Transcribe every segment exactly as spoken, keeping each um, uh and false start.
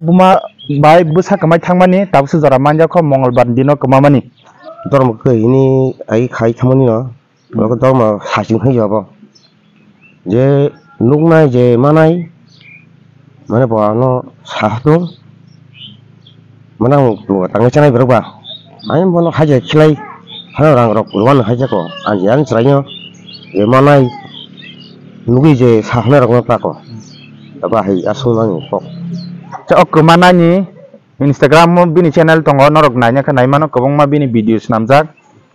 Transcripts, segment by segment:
Buma bai bwsa kwmai thangmani, tabukhe jora manjakho Mongolbar dino kwmamani. Dormo kwhwini ai khai thangmani no, hmm, oro dormo saching hai jabo. Je nuknai je manai, mane bo ano sahatung, mane ang tangwi chanai borok ba. Ani bono haja khilai, hano rang rok rwani haja ko, ani ani chwraino je manai, nugwi je sahanai rokno tako. Aba hai aswk nang kok. Cha o kwmanani Instagram o bini channel tongo, norok naina khe naimano, kwbangma bini video swnamjak,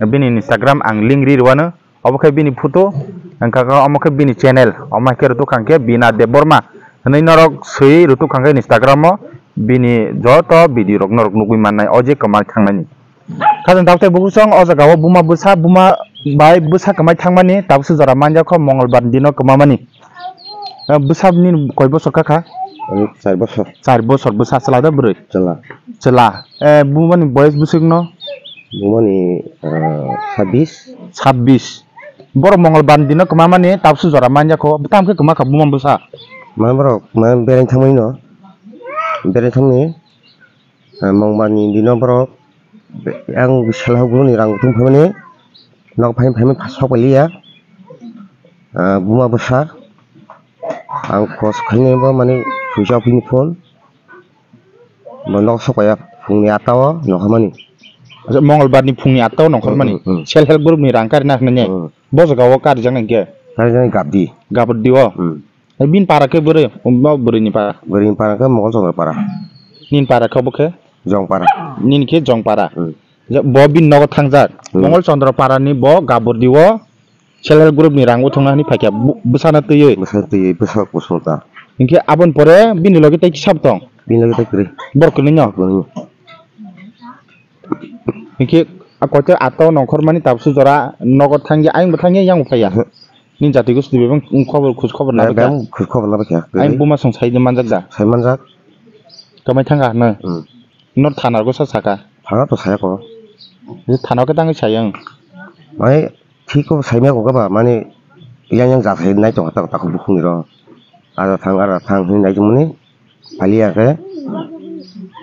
bini Instagram ang link ri rwano. Obo khe bini photo, wngkha khe omo khe bini channel, omo hai khe rwtwk kha khe Bina Debbarma hwnwi norok swi rwtwk kha khe Instagram o bini joto video rok norok nugwi mannai o je kwmai thangnani. Khajang tabuk tei bukuchwng o jaga o buma bwsa, buma bai bwsa kwmai thangmani, tabukhe jora manjakho Mongolbar dino kwmamani. Eh, bwsa nini koi bosor kha kha? Ani char bosor. Char bosor bwsa chwla da bwrwi? Chwla. Chwla. Eh, bumani boyes bwswk no? Bumani, ah, sabbish. Sabbish. Borok Mongolbar dino kwmamani tabukhe jora manjakho. Tamo khe kwma kha buma bwsa? Mane borok, mane berai thangmani no. Berai thangmani, ah, Mongolbar ni dino borok be-, ang sela hok ni rang kutung phaimani. Nok phai phai sok paliya. Ah, buma bwsa. Ang kos khainai bo mane switch off ni phone. Bo nok sokpaiya phungni atta o nongkhormani. Acha, Mongolbar ni phungni atta o nongkhormani. Hmm, hmm, hmm. Self help group ni rang karina hwnwi ne? Hmm. Bo jaga o karijak nai khe? Karijak Gabdi. Gabdi o? Hmm. Ai, bini para khe bwrwi? Bo bwrwi ni para? Bwrwi ni para khe Mongol Chandra para. Nini para khe obo khe? Jong para. Nini khe Jong para. Hmm. Ja, bo bini nogo thangjak. Hmm. Mongol Chandra para ni bo Gabdi o. Self help group ni rang o thangna hwnwi phaikha bu-, bwsano twiwi. Bwsano twiwi bwsa kusung ta. Hinkhe aboni pore bini logi tei kisa bo tong? Bini logi tei kwrwi. Borok kwrwino? Kwrwino. Hinkhe a koito ato nongkhormani tabukhe jora nogo thangya, ayang bo thangya, yang bo phaiya. Huh. Nini jati gosti bebak khobor, khoj khobor nabakha. Bebak khoj khobor nabakha. Ayang buma song sai manjak da? Sai manjak. Kwmai thangkha hwnwi? Hmm. Nor thana go sa saka? Thana to saya ko. Thana khe tangwi sayang. Mai Thik kok saimaya kok ba, mane yang yang jathai nai tong, tak tak bukhung ni ro. Ada thang, ada thang hini nai tong mani, paliya khe.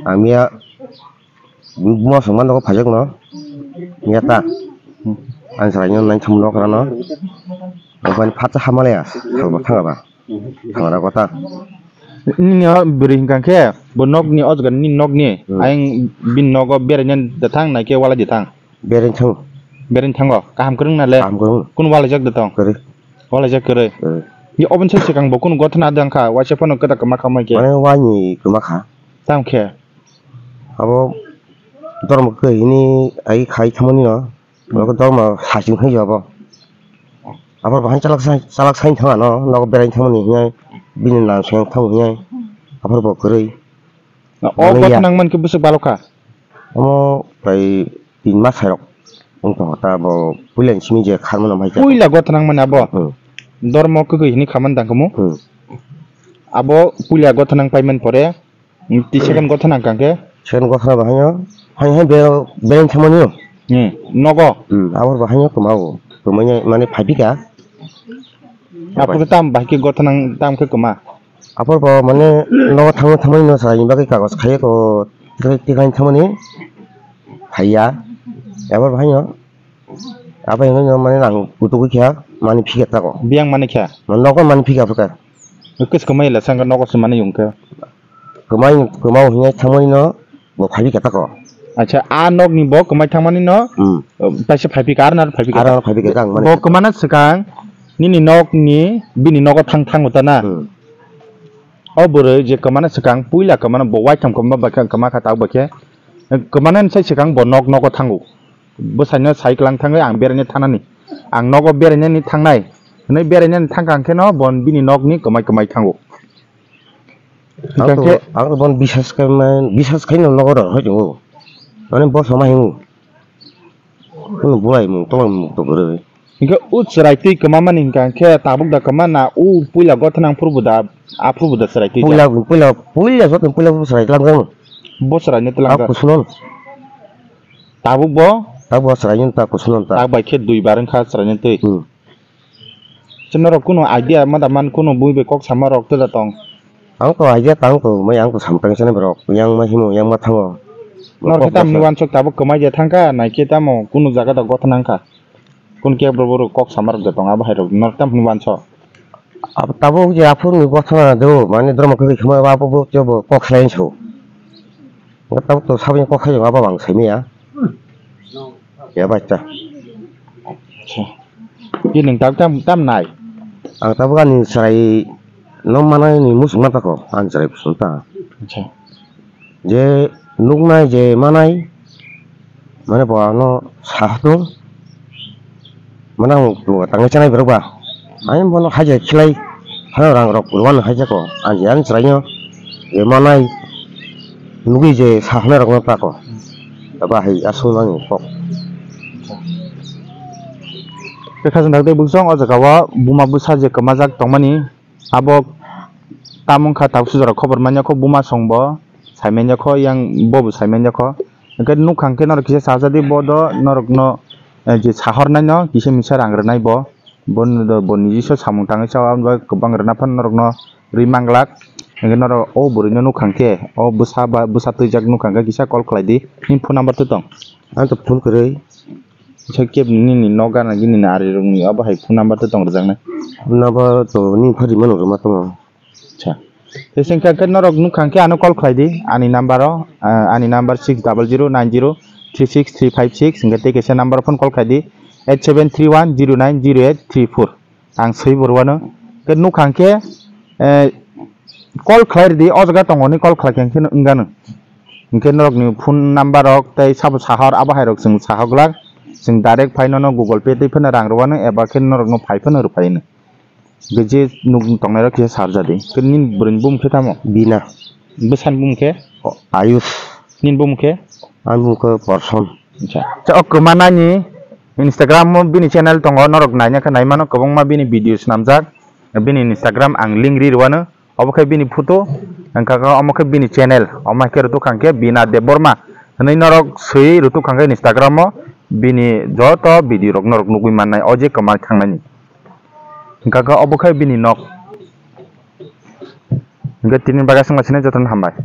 Ang miya, buma songma nogo phaijakno. Miya ta. Ang sarai nai thum nok rano. Ang pani phatsa hamalaya, salba thanga ba. Thangna kota. Nini o bwrwi hinkha khe, bo nokni o jaga nini nokni, hmm, ayang bini nogo beraina da thang, naikhe walai da thang? Beraina thango. Beraina thango? Kaham kwrwng na le? Kaham kwrwng. Kunu walaijak da tong? Kwrwi. Walaijak kwrwi? Kwrwi. Ni oboni sai swkang bo kunu gothana da wngkha, waisa phano kwta kwma kha mai khe? Mane waini kwma kha. Tamo khe? Abo dormo kwrwi hini ai khai thangmani no. Abo dormo haching hai abo. Abo bahai chalak sai, chalak sai thang ano, nogo berai thangmani hinai, bini nang seng thang hinai, abo bo kwrwi. O gothana wngmani khe bwswk balok kha? Omo prai tin mas hai rok wng tong kha, ta bo puila ni simi je kharmano mai kha. Puila gothana wngmani abo? Hmm. Dormo kwrwi hini khamani tang khe mo? Hmm. Abo puila gothana wng paimani pore, Hmm, twi second gothana wngkha khe? Second gothana bo haino, hai hai be-, bereng thangmani o. Hmm, nogo? Hmm, abor bo haino kwma o. Kwmani mane phaipikha. Aphuru tam bahai khe gothana wng-, tam khe kwma? Abor bo mane nogo thangma thangmani no sa, bagwi kagoj khaiya ko, tikhai, tikhai thangmani phaiya. Abor bo haino, abo hinwi no mane nang kutukwi kha, mani phikha tako. Biyang mani kha? Nogo mani phikha phikha. Kwchwkma ila sangkha nogo se mani yung khe. Kwmai, kwmao hinwi thangmani no bo phaibi kha tako. Acha, a nokni bo kwmai thangmani no, hmm, taisa phaibi kha, arna phaibi kha. Arna phaibi kha, ang mani. Bo kwmana swkang nini nokni bini nogo thang thango ta na. Hmm. O bwrwi je kwmana swkang puila kwmana bo waitham kwma ba khe, kwma kha tak ba khe. Kwmana ni sai swkang bo nok nogo thango. Bwsaino sai kwlang thangwi ang beraina thanani. Ang nogo berainani thangnai. Hwnwi berainani thangkha hwnkhe no bo bini nokni kwmai kwmai thango. Ang to, ang to bon bisas khe man, bisas khe no nogo rw hai tongo. Mane bo sama hingo. Kuno bulai mung, tolong mung to bwrwi. Hingke o chwrai twi kwma mani hingka khe tabuk da kwma na o puila gothanang phuru bo da, a phuru bo da chwrai twi. Puila, puila, puila joto puila bo chwrai tlang jang. Bo chwrai ni tlang. Kusunon. Tabuk bo? Tabuk bo chwrai ni ta kusunon ta. Tak bai khe dui bar wngkha chwrai ni twi. Hmm. Chwng norok kunu idea ma da man, kunu bui bai kok sama rok tela tong. Ang to aija tang to, mai ang to samtang sene borok, yang ma himo, yang ma thango. Nor khe tamni wansok tabuk kwmai je thangkha, nai khe tamo kunu jaga da gotha nangkha. Kun khe bro bro kok samarok da tong abo hai rok, nor tamni wansok. Abo tabuk je aphuru ni gotha na do, mane drama khe khama abo bo kok khlain so. Tabuk to sabni kok khayo abo bang saimaya. Ya bacha. Ki nung tabuk tam, tam nai? Ang tabuk ani chwrai no manai ni muchung ma tako, ani chwrai kusung ta. Acha. Je nuknai je manai, mane bo ano sahatung, mane ang tangwi chanai borok ba, ani bono haja khilai, hano rang rok rwani haja ko, ani ani chwraino je manai, nugwi je sahanai rokno tako, aba hai aswk nangni kok. Tei khajang dak tei bwsong o jaga o buma bwsa je kwmajak tongmani, abo tamung kha tabuk sujaro khobor manya kho, buma song bo sai manya kho, yang bo bo sai manya kho. Hwnkhe nukha hwnkhe norok kisa sajadi bo do norokno, eh, je sahor naino kisa misa rang rwnai bo. Bo niji so samung tangwi sa, abo kwbang rwna phano norokno rwi manglak. Hwnkhe norok o bwrwino nukha hwnkhe, o bwsa ba bwsa twijak nukha hwnkhe kisa call khlai di. Nini phone number twi tong? Ang to phone kwrwi. Kisa kebo nini nok gana gini ni ari rokni abo hai phone number twi tong rwjaknai? Phone number to nini phari mano rwma tongo. Acha. Tei sengkha khe norok nukha hwnkhe ano call khlai di ani number o, ah, ani number six double zero nine zero three six three five six, hwnkhe tei kaisa number o phone call khlai di eight seven three one zero nine zero eight three four. Ang swi bo rwano. Khe nukha hwnkhe, eh, call khlai rwdi, o jaga tongo ni call khlai khe hwnkhe wngano. Hwnkhe norokni phone number rok tei sabo sahor abo hai rok chwng sahok glak, chwng direct phai nono Google Pay twi phano rang rwano eba khe norokno phai phano rwphaino. Hwnkhe je nuk tongnai rok khe sarjadi. Khe nini bwrwini bumung khe tamo? Bina. Bwsani bumung khe? O, Ayush. Nini bumung khe? Ani bumung khe Porson. Acha. Acha, o kwmanani Instagram o bini channel tongo, norok naina khe naimano, kwbangma bini video swnamjak. Bini Instagram ang link ri rwano. Obo khe bini photo, hwnkha khe omo khe bini channel, omo hai khe rwtwk kha hwnkhe Bina Debbarma hwnwi norok swiwi rwtwk kha hwnkhe Instagram o bini joto video rok norok nugwi mannai o je kwma thangnani. Hwnkha khe obo khe bini nok. Hwnkhe tini bagwi aswk no sinai jotono hambai.